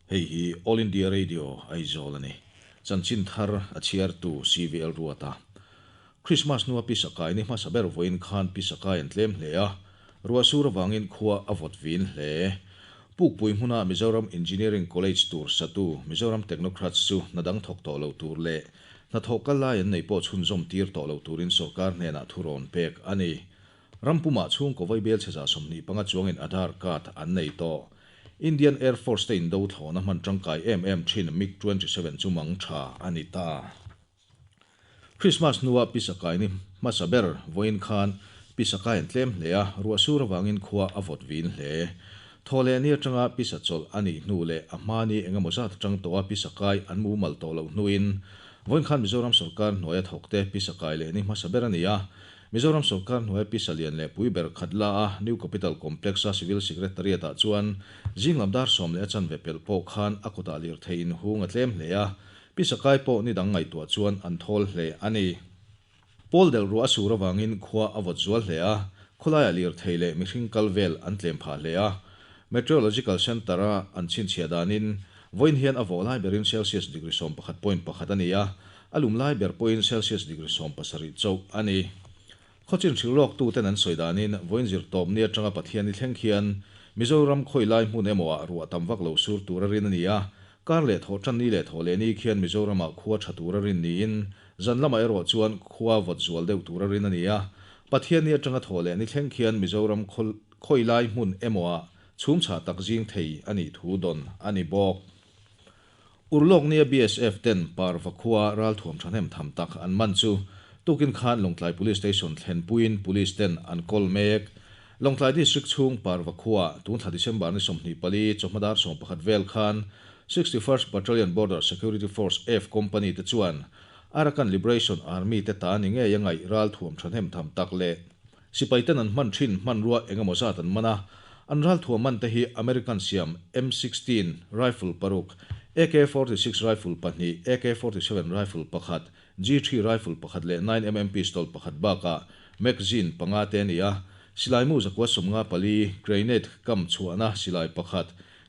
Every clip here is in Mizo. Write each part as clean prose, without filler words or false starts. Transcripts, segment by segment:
Hei hi All India Radio Aizawl a ni. Chanchin thar a chhiartu CVL Ruata. Krismas hnua pisa kai ni hmasa ber vawiin khan pisa kai an tlem hle a, ruah sur avangin khua a vawt vin hle. Pukpui hmuna Mizoram Engineering College tur satu Mizoram Technocrats chu hna dang thawk tawh lo tur leh hnathawh kal lai an nei pawh chhunzawm tir tawh lo turin sorkar hnenah thurawn pek a ni. Ram pumah chhungkaw vaibel chhe 25 chuangin Aadhaar card an nei tawh. Indian Air Force te indo thlawhna hman tangkai em em thin MiG 27 chu mang tha a ni ta. Christmas hnua pisa kai ni hmasa ber vawiin khan pisa kai an tlem hle a, ruah sur avangin khua a vawt vin hle. Thawhleh ni atanga pisa chawlh a nih hnu leh a hma ni engemaw zat atang tawha pisa kai an mumal tawh loh hnuin vawiin khan Mizoram sawrkar hnuaia thawkte pisa kai leh ni hmasa ber a ni a, Mizoram sawrkar hnuaia pisa lian leh pui ber khat la a New Capital Complex-a Civil Secretariat-ah chuan zinglam dar 10 leh a chanve pelh pawh khan a kutah lirthei inhung a tlem hle a, pisa kai pawh ni dang ngaihtuah chuan an thawl hle a ni. Pawl delh ruah a sur avangin khua a vawt zual hle a, khawlaiah lirthei leh mihring kal vel an tlem phah hle a. Meteorological Centre-a an chhinchhiah danin vawiin hian a vawh lai berin Celsius degree 11.1 a ni a, A lum lai ber pawhin Celsius degree 17 chauh a ni. Khawchin hrilhlawktuten an sawi danin vawiin zirtawp ni atanga Pathian i thleng khian Mizoram khawi lai hmun emaw ah ruah tam vak lo sur tur a rin a ni a, kar leh thawh tan ni leh thawh leh ni khian Mizoramah khua tha tur a rin niin zan lamah erawh chuan khua vawt zual deuh tur a rin a ni a, Pathian ni atanga thawh leh ni thleng khian Mizoram khawi lai hmun emaw ah chhum chhah tak zing thei a nih thu dawn a ni bawk. Urlawk nia BSF ten Parva khua ralthuam thahnem tham tak an man chu tukin khan Lawngtlai Police Station thlenpuiin Police ten an kawl mek. Lawngtlai District chhung Parva khua tun thla December ni 24 chawhma dar 11 vel khan 61st Battalion Border Security Force F Company te chuan Arakan Liberation Army te ta ni ngei a ngaih ralthuam thahnem tham tak leh Sipai ten an hman thin hmanrua engemaw zat an man a, an ralthuam man te hi American siam M 16 rifle paruk, AK 46 rifle pahnih, AK 47 rifle pakhat, G three rifle pakhat leh 9 mm pistol pakhat bakah magazine panga te a ni a. Silai mu zakua 54, grenade kam chhuahna silai pakhat,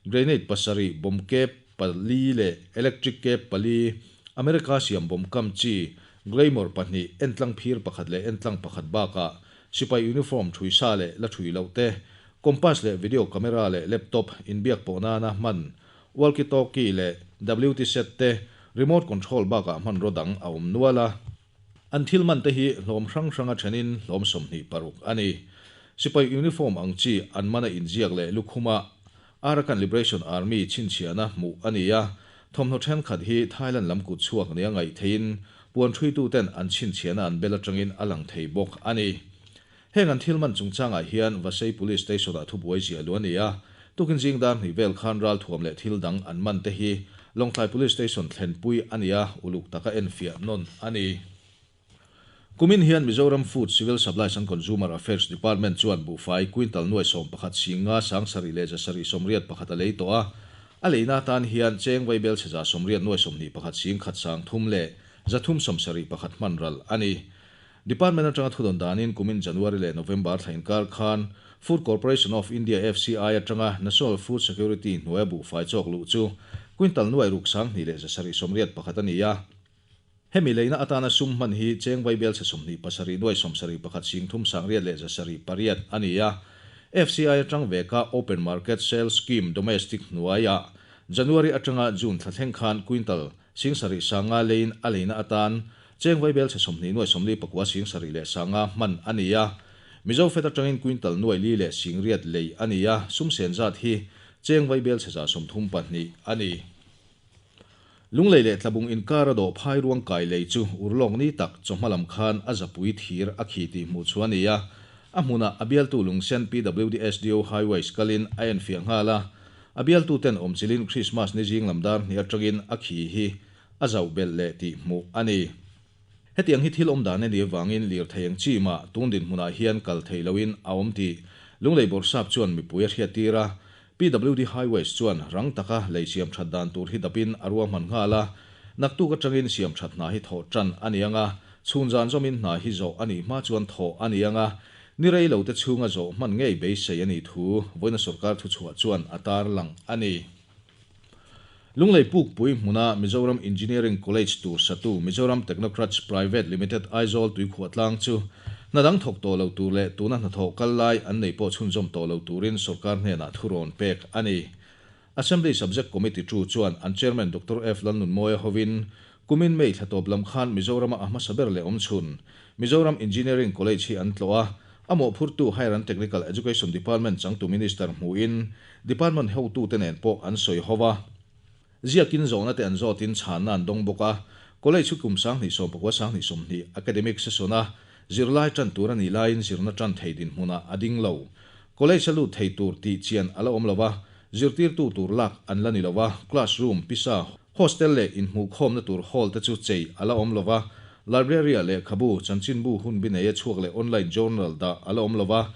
grenade pasarih, bomb kep pali leh electric kep pali, America siam bomb kam chi Glamour pahnih, entlang phir pakhat leh entlang pakhat bakah sipai uniform thui sa leh la thui loh te, compass leh video camera leh laptop inbiak pawh nana hman, walkie talkie leh WT set te, remote control bakah hmanraw dang a awm nual a. An thil man te hi hlawm hrang hranga thenin hlawm 26 a ni. Sipai uniform ang chi an mana inziak leh lukhuma Arakan Liberation Army chhinchhiahna hmuh a ni a, thawmhnaw thenkhat hi Thailand lam kut chhuak nia ngaih theihin puan hruituten an chhinchhiahna an bel atangin a lang thei bawk a ni. Heng an thil man chungchangah hian Vasei Police Station-ah thubuai ziah luh a ni a, tukin zing dar hnih vel khan ralthuam leh thil dang an man te hi Lawngtlai Police Station thlenpui a ni a, uluk taka enfiah nawn a ni. Kumin hian Mizoram Food, Civil Supplies and Consumer Affairs Department chuan buhfai quintal nuai 11 singa 7,000 leh 781 a lei tawh a. A leina atan hian cheng vaibel chhe 80 nuai 21 sing khat 300 leh 371 hman ral a ni. Department atanga thudawn danin kumin January leh November thla inkar khan Food Corporation of India, FCI, atanga National Food Security hnuaia buhfai chawk luh chu quintal nuai ruk 2,000 leh 781 a ni a. Hemi leina atana sum hman hi cheng vaibel chhe 27 nuai 71 sing thum 800 leh 78 a ni a. FCI atang veka Open Market Sale Scheme Domestic hnuaiah January atanga June thla thleng khan quintal 7,000 sanga leiin a leina atan cheng vaibel chhe 20 nuai 49 7,000 leh sanga hman a ni a. Mizo Fed atangin quintal nuai li leh 800 lei a ni a, sum sen zat hi cheng vaibel chhe 32 a ni. Lunglei leh Tlabung inkar a dawh phai ruang kai lei chu urlawk ni tak chawhma lam khan a zapui thir a khi tih hmuh chu a ni a. A hmunah a bialtu Lungsen PWD SDO Highways kalin a enfiah nghal a. A bialtu ten awmchilin Christmas ni zing lam dar hnih atangin a khi hi a zauh belh leh tih hmuh a ni. Hetiang hi thil awm dan a nih avangin lirthei ang chi mah tun dinhmunah hian kal theih lohin a awm tih Lunglei Bawrhsap chuan mipui a hriattir a. PWD Highways chuan rang taka lei siam that dan tur hi dapin a ruahman nghal a, naktuk atangin siam that hna hi thawh tan a ni ang a, chhun zan zawmin hna hi zawh a nih hma chuan thawh a ni ang a, ni rei lo te chhunga zawh hman ngei beisei a nih thu vawiina sorkar thuchhuah chuan a tarlang a ni. Lunglei Pukpui hmuna Mizoram Engineering College tur satu Mizoram Technocrats Private Limited Aizawl Tuikhuahtlang chu hna dang thawk tawh lo tur leh tuna hnathawh kal lai an nei pawh chhunzawm tawh lo turin sorkar hnenah thurawn pek a ni. Assembly Subject Committee two chuan an Chairman Doctor F Lalnunmawia hovin kumin May thla tawp lam khan Mizorama a hmasa ber leh awmchhun Mizoram Engineering College hi an tlawh a, a mawhphurtu Higher and Technical Education Department changtu Minister hmuhin Department hotute nen pawh an sawi ho a. Ziakin zawhna te an zawtin chhanna an dawng bawk a, College hi kum 2019 2020 academic session-a zirlai tan tur a nih laiin zirna tan thei dinhmunah a ding lo. College a lut thei tur tih chian a la awm lo a, zirtirtu tur lak an la ni lo a, classroom, pisa, hostel leh inhmuhkhawmna tur hall te chu chei a la awm lo a, library-ah lehkhabu, chanchinbu hunbi neia chhuak leh online journal dah a la awm lo a.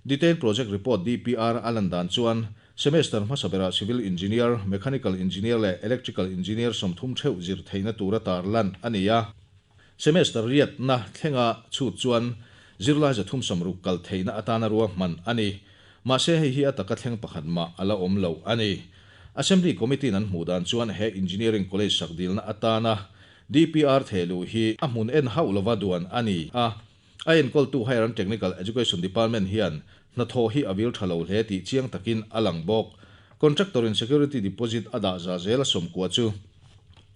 Detailed Project Report, DPR, a lan dan chuan Semester hmasa berah Civil Engineer, Mechanical Engineer leh Electrical Engineer 30 theuh zir theihna tura tarlan a ni a. Semester riatna thlenga chhut chuan zirlai 360 kal theihna atana ruahman a ni. Mahse hei hi a taka thleng pakhat mah a la awm lo a ni. Assembly Committee-in an hmuh dan chuan he Engineering College sak dilna atana DPR thehluh hi a hmun en hauh lova duan a ni a. A enkawltu Higher and Technical Education Department hian hnathawh hi a vil tha lo hle tih chiang takin a lang bawk. Contractor in security deposit a dah za zel a 90 chu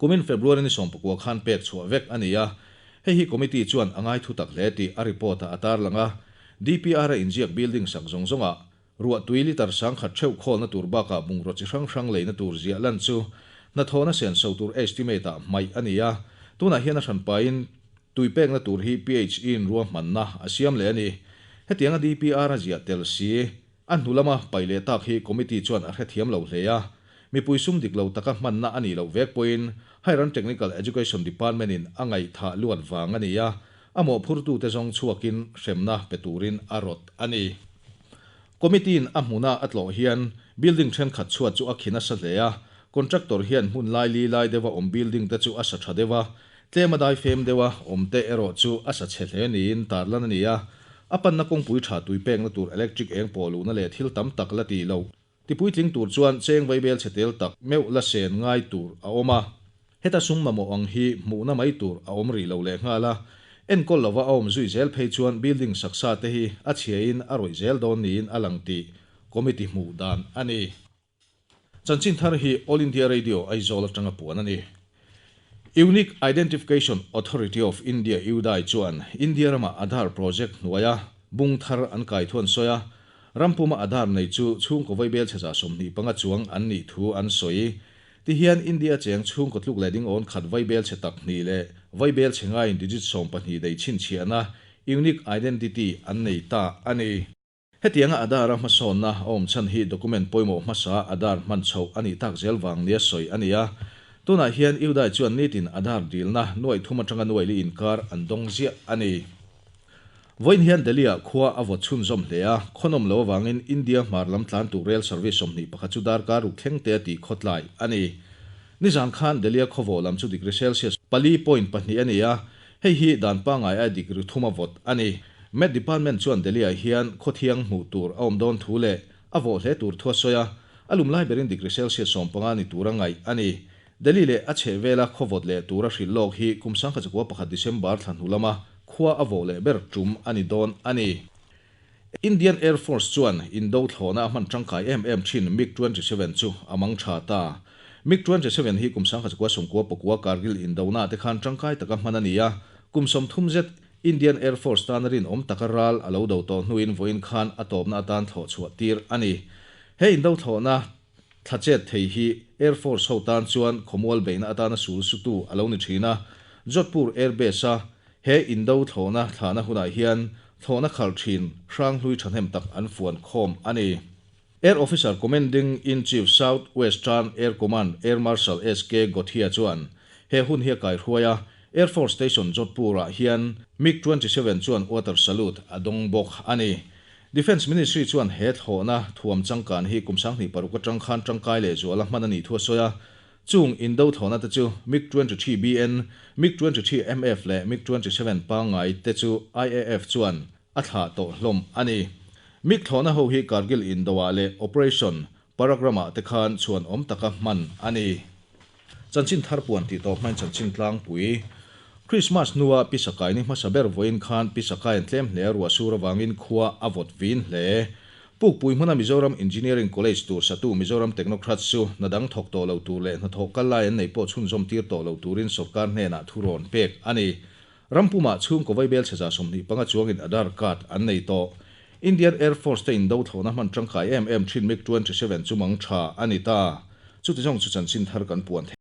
kumin February ni 19 khan pek chhuah vek a ni a. Hei hi committee chuan a ngai thu tak hle tih a report ah a tarlang a. DPR a inziak building sak zawng zawngah ruah tui litre 10,000 theuh khawlna tur bakah bungraw chi hrang hrang leina tur ziah lan chu hnathawhna senso tur estimate ah hmaih a ni a. Tunah hian a hranpain tui pekna tur hi PHE in ruahmanna a siam leh a ni. Hetianga DPR a ziah tel si a hnu lama paih leh tak hi committee chuan a hrethiam lo hle a. Mipui sum dik lo taka hmanna a nih loh vek pawhin Higher and Technical Education Department in a ngaihthah luat vang a ni a, a mawhphurtute zawng chhuakin hremna pe turin a rawt a ni. Committee in a hmuna a tlawh hian building thenkhat chhuat chu a khi nasa hle a, contractor hian hmun lai li lai deuha awm building te chu a sa tha deuh a, tlem a dai fem deuha awm te erawh chu a sa chhe hle niin tarlan a ni a. A panna kawngpui tha tui pekna tur electric eng pawh luhna leh thil tam tak la tih loh. Tipuitling tur chuan cheng vaibel chhe tel tak meuh la sen ngai tur a awm a. Heta sum mamawh ang hi hmuhna mai tur a awm rih lo lehnghal a. Enkawl lova a awm zui zel phei chuan building saksa te hi a chhiain a rawih zel dawn niin a lang tih committee hmuh dan a ni. Chanchin thar hi All India Radio Aizawl atanga puan a ni. Unique Identification Authority of India, UIDAI, chuan India rama Aadhaar project hnuaia bung thar an kai thu an sawi a. Ram puma Aadhaar nei chu chhungkaw vaibel chhe 25 chuang an nih thu an sawi. Tihian India cheng chhungkaw tluk leh ding awn khat vaibel chhe tak hnih leh vaibel chhe ngaiin digit 12 nei chhinchhiahna, unique identity, an nei ta a ni. Hetianga Aadhaar a hmasawnna a awm chhan hi document pawimawh hmasa Aadhaar hman chhoh a nih tak zel vang nia sawi a ni a. Tunah hian UIDAI chuan nitin Aadhaar dilna nuai thum atanga nuai li inkar an dawng ziah a ni. Vawiin hian Delhi-ah khua a vawt chhunzawm hle a, khawnawm lo avangin India hmar lam tlan tur rail service 21 chu darkar ruk thleng te a tih khawtlai a ni. Nizan khan Delhi-a khawvawh lam chu degree Celsius 4.2 a ni a, Hei hi dan pangngai ai degree thum a vawt a ni. Met Department chuan Delhi-ah hian khawthiang hmuh tur a awm dawn thu leh a vawh hle tur thu a sawi a, a lum lai berin degree Celsius 15 ni tura ngaih a ni. Delhi leh a chhehvela khaw vawt leh tura hrilh lawk hi kum 1901 December thla hnu lama khua a vawh leh ber tum a ni dawn a ni. Indian Air Force chuan indo thlawhna a hman tangkai em em thin MiG 27 chu a mang tha ta. MiG 27 hi kum 1999 Kargil indona te khan tangkai taka hman a ni a, kum 30 zet Indian Air Force tana rinawm taka ral a lo do tawh hnuin vawiin khan a tawpna atan thlawh chhuah tir a ni. He indo thlawhna thla chet thei hi Air Force ho tan chuan khawmual beihna atana sul sutu a lo ni thin a, Jodhpur Air Base-a he indo thlawhna thlahna hunah hian thlawhna khalh thin hrang hlui thahnem tak an fuan khawm a ni. Air Officer Commanding in Chief South Western Air Command Air Marshal SK Gothia chuan he hun hi a kaihruai a, Air Force Station Jodhpur-ah hian MiG 27 chuan water salute a dawng bawk a ni. Defence Ministry chuan he thlawhna thuam changkan hi kum 2006 atang khan tangkai leh zuala hman a nih thu a sawi a. Chung indo thlawhna te chu MiG 23 BN, MiG 23 MF leh MiG 27 pangngai te chu IAF chuan a thlah tawh hlawm a ni. MiG thlawhna ho hi Kargil indoah leh Operation Parakram-ah te khan chhuan awm taka hman a ni. Chanchin thar puan tih tawp hmain chanchin tlangpui. Krismas hnua pisa kai ni hmasa ber vawiin khan pisa kai an tlem hle a, ruah sur avangin khua a vawt vin hle. Pukpui hmuna Mizoram Engineering College tur satu Mizoram Technocrats chu hna dang thawk tawh lo tur leh hnathawh kal lai an neih pawh chhunzawm tir tawh lo turin sawrkar hnenah thurawn pek a ni. Ram pumah chhungkaw vaibelchhe 25 chuangin Aadhaar card an nei tawh. Indian Air Force te indo thlawhna hman tangkai em em thin MiG 27 chu mang tha a ni ta. Chuti zawng chu chanchin thar kan puan theih.